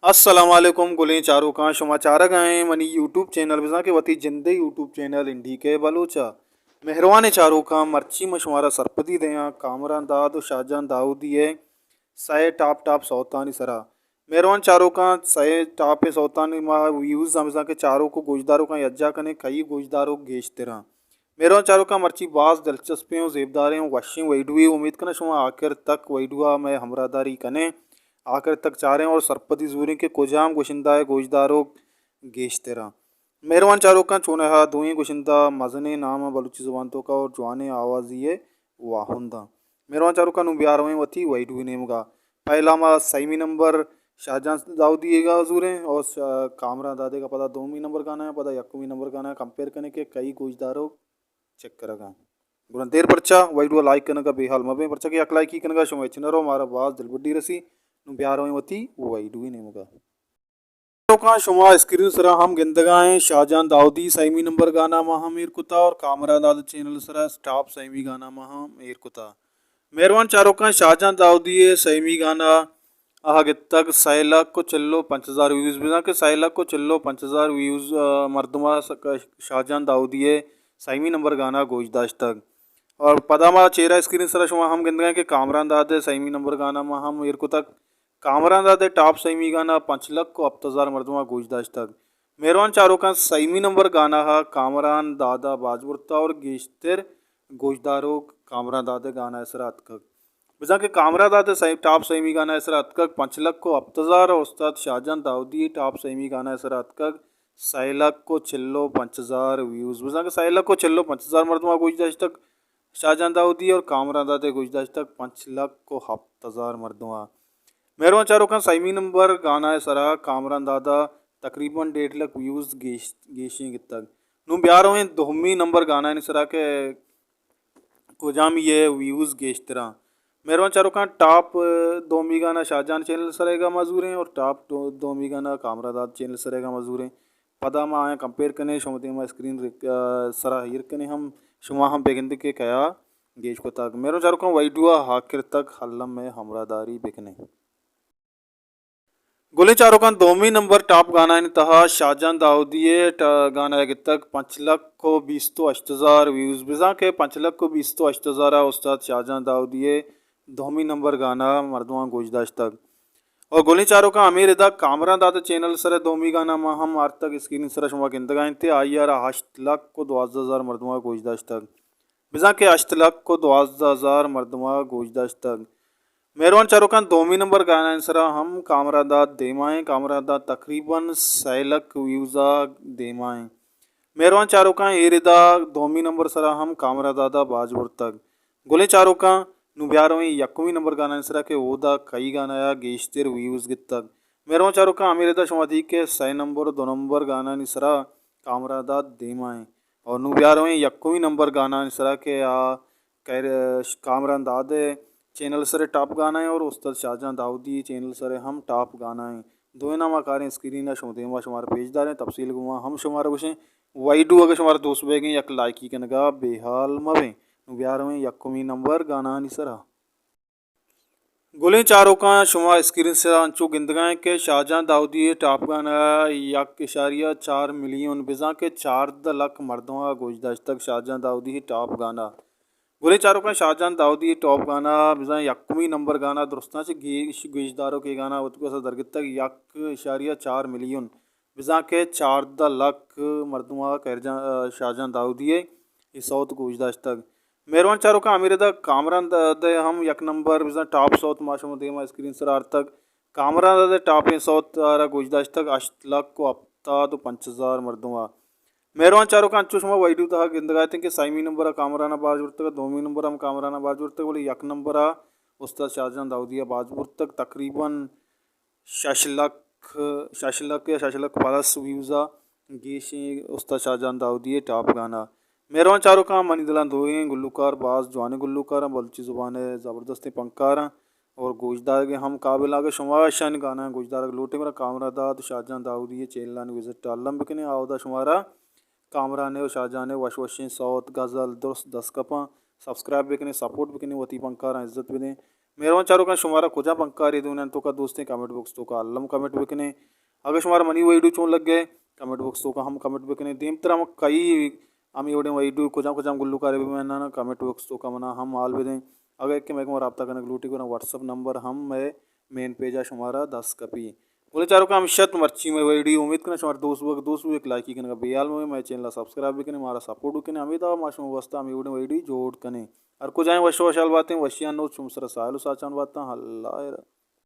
السلام علیکم گلیں چاروکاں، شما چارگ ءَ ایں منی یوٹیوب چینل، بزاں کہ وتی جندے یوٹیوب چینل این ڈی کے بلوچ ءَ۔ مہروانیں چاروکاں، مرچی من شمارا سرپدی دیاں کامران داد و شاہجان داؤدی ءِ سئے ٹاپ ٹاپ سوتانی سرا۔ مہروان چاروکاں، سئے ٹاپیں سوتانی ما ویوز ہم بزاں کہ چاروک و گوشداروکاں یکجا کنیں، کئی گوشداروک گیشتراں۔ مہروان چاروکاں، مرچی باز دلچسپیں و زیبداریں و وشیں ویڈیوے، امید کناں شما آخر تک ویڈیو ءَ مئے ہمراہداری کنیں، آخر تک چاریں اور سرپدی زوریں کہ کجام گوشندہ ءِ گوشداروک گیشتراں۔ مہروان چاروکاں، چوناہا دوئیں گوشندہ مزنیں نام ءَ بلوچی زبان توکا اور جوانیں آوازی ءِ واہنداں۔ مہروان چاروکاں، نوں بیا رویں وتی ویڈیو ءِ نیمگا۔ پہلا ما سیمی نمبر شاہجان داؤدی ءِ گا زوریں اور ش-، کامران داد ءِ گا پدا دومی نمبر گانا ہے، پدا یکمی نمبر گانا ہے، کمپیئر کنیں کہ کئی گوشداروک چیک کرگا۔ گڑا دیر پرچا، ویڈیو لائک کنگا بے حال مبیں، پرچا کہ یک لائکی کنگا شما ہچ نہ رو، مارا باز دلبڈی رسی۔ نوں بیا رویں وتی ویڈیو ءِ نیمگا۔ چاروکاں، شما اسکرین سرا ہم گندگا ایں، شاہجان داؤدی سیمی نمبر گانا ما ہم ایر کتا اور کامران داد چینل سرا ٹاپ سیمی گانا ما ہم ایر کتا۔ مہروان چاروکاں، شاہجان داؤدی ءِ سیمی گانا آہا گتگ سئے لکھ و چل و پنچ ہزار ویوز، بزاں کہ سئے لکھ و چل و پنچ ہزار ویوز، آ، مردم ءَ س-، شاہجان داؤدی ءِ سیمی نمبر گانا گوش داشتگ۔ اور پدا ما چیرا اسکرین سرا شما ہم گندگا ایں کہ کامران داد ءِ سیمی نمبر گانا ما ہم ایر کتگ۔ کامران داد ءِ ٹاپ سیمی گانا پنچ لکھ و ہپت ہزار مردماں گوش داشتگ۔ مہروان چاروکاں، سیمی نمبر گانا ءَ کامران داد ءَ باج برتا اور گیشتر گوشداروک کامران داد ءِ گانا ءِ سرا اتکگ۔ بزاں کہ کامران داد ءِ سیم-، ٹاپ سیمی گانا ءِ سرا اتکگ پنچ لکھ و ہپت ہزار، استاد شاہجان داؤدی ءِ ٹاپ سیمی گانا ءِ سرا اتکگ سئے لکھ و چل و پنچ ہزار ویوز۔ بزاں کہ سئے لکھ و چل و پنچ ہزار مردماں گوش داشتگ شاہجان داؤدی اور کامران داد ءِ گوش داشتگ پنچ لکھ و ہپت ہزار مردماں۔ مہروان چاروکاں، سیمی نمبر گانا ءِ سرا کامران داد ءَ تقریباً ڈیڑھ لکھ ویوز گیش-، گیشیں گتگ۔ نوں بیا رویں دومی نمبر گانا ءِ سرا کہ کجامی ءِ ویوز گیشتراں۔ مہروان چاروکاں، ٹاپ دومی گانا شاہجان چینل سرا ءِ گا ما زوریں اور ٹاپ دو-، دومی گانا کامران داد چینل سرا ءِ گا ما زوریں۔ پدا ما آیاں کمپیئر کنیں، شما دیما اسکرین ریک-، آ، سرا ایر کنیں ہم، شما ہم بگندے کہ کیا گیش کتگ۔ مہروان چاروکاں، ویڈیو ءَ آخر تک الم ءِ ہمراہداری بکنیں۔ گلیں چاروکاں، دومی نمبر ٹاپ گانا ءِ تہا شاہجان داؤدی ءِ ٹ-، گانا ءَ گتگ پنچ لکھ و بیست و ہشت ہزار ویوز، بزاں کہ پنچ لکھ و بیست و ہشت ہزار ءَ استاد شاہجان داؤدی ءِ دومی نمبر گانا مردماں گوش داشتگ۔ اور گلیں چاروکاں، ہمے ردا کامران داد چینل سر ءَ دومی گانا ما ہم آرتگ، اسکرین سر ءَ شما گندگا انت، آئی ءَ را ہشت لکھ و دوازدہ ہزار مردماں گوش داشتگ۔ بزاں کہ ہشت لکھ و دوازدہ ہزار مردماں گوش داشتگ۔ مہروان چاروکاں، دومی نمبر گانا ءِ سرا ہم کامران داد دیما ایں، کامران داد تقریباً سئے لکھ ویوز ءَ دیما ایں۔ مہروان چاروکاں، اے ردا دومی نمبر سرا ہم کامران داد ءَ باج برتگ۔ گلیں چاروکاں، نوں بیا رویں یکمی نمبر گانا ءِ سرا کہ اودا کئی گانا ءَ گیشتر ویوز گتگ۔ مہروان چاروکاں، ہمے ردا شما دی کہ سئے نمبر و دو نمبر گانانی سرا کامران داد دیما ایں۔ اور نوں بیا رویں یکمی نمبر گانانی سرا کہ آ کیر-، کامران داد ءِ چینل سر ٹاپ گانا ایں اور استاد شاہجان داؤدی چینل سر ہم ٹاپ گانا ایں۔ دوئیناں ما کاریں، اسکرین ءَ شما دیما شمارا پیش داریں، تفصیل گوما ہم شمارا گوشیں۔ ویڈیو اگہ شمارا دوست بیگیں، یک لائکی کنگا بے حال مبیں۔ نوں بیا رویں یکمی نمبر گانانی سرا۔ گلیں چاروکاں، شما اسکرین سرا انچو گندگا ایں کہ شاہجان داؤدی ٹاپ گانا یک اشاریہ چار ملیون، بزاں کہ چاردہ لکھ مردماں گوش داشتگ شاہجان داؤدی ٹاپ گانا۔ گلیں چاروکاں، شاہجان داؤدی ٹاپ گانا بزاں یکمی نمبر گانا، درستاں چہ گیش، گیشداروکیں گانا وت گوسا درگتگ، یک اشاریہ چار ملیون، بزاں کہ چاردہ لکھ مردماں خیر جان، شاہجان داؤدی ءِ اے سوت گوش داشتگ۔ مہروان چاروکاں، ہمے ردا کامران داد ءِ ہم یک نمبر بزاں ٹاپ سوت ما شما دیما اسکرین سرا آرتگ۔ کامران داد ءِ ٹاپیں سوت ءَ را گوش داشتگ ہشت لکھ و ہپتاد و پنچ ہزار مردماں۔ مہروان چاروکاں، انچو شما ویڈیو تہا گندگا اتیں کہ سیمی نمبر ءَ کامران ءَ باج برتگ، دومی نمبر ءَ ہم کامران ءَ باج برتگ، بلے یک نمبر ءَ استاد شاہجان داؤدی ءَ باج برتگ، تقریباً شش لکھ، شش لکھ یا شش لکھ پلس ویوز ءَ گیشیں استاد شاہجان داؤدی ءِ ٹاپ گانا۔ مہروان چاروکاں، منی دلاں دوئیں گلوکار باز جوانیں گلوکاراں، بلوچی زبان ءِ زبردستیں پنکاراں اور گوشدارگ ءِ ہم قابل۔ اگہ شما اشانی گاناں گوشدارگ لوٹیں، گڑا کامران داد و شاہجان داؤدی ءِ چینلانی وزٹ ءَ الم بکنیں، آ اودا شمارا کامران ءِ و شاہجان ءِ وش وشیں سوت، غزل، درست دست کپاں۔ سبسکرائب بکنیں، سپورٹ بکنیں، وتی پنکاراں عزت بدیں۔ مہروان چاروکاں، شمارا کجا بنکاری دونان توکا دوستیں، کمنٹ باکس توکا الم کمنٹ بکنے۔ اگر شمارا منی ویڈیو چون لگے، کمنٹ باکس توکا ہم کمنٹ بکنے۔ دیمتر ہم کئی ہمیں وڑیں ویڈیو کجام کجام گلوکارے بمنانا، کمنٹ باکس توکا منا ہم حال بدیں۔ اگر کہ مئے گوں رابطہ کنگ لوٹی گڑا واٹس اپ نمبر ہم مئے مین پیجا شمارا دست کپی۔ گلیں چاروکاں، ہمیشہ تو مرچی مئے ویڈیو امید کناں شمارا دوست بوگ، دوست بو ایک لائکی کنگا بے حال مئے، مئے چینل سبسکرائب بکنے، مارا سپورٹ بکنے، ہمیں دا ما شما واسطہ ہمیں وڑیں ویڈیو جوڑ کنے۔ ہر کجائیں وش وشحال باتیں، وشیان نو شما سر ساحل و ساچان باتاں، اللہ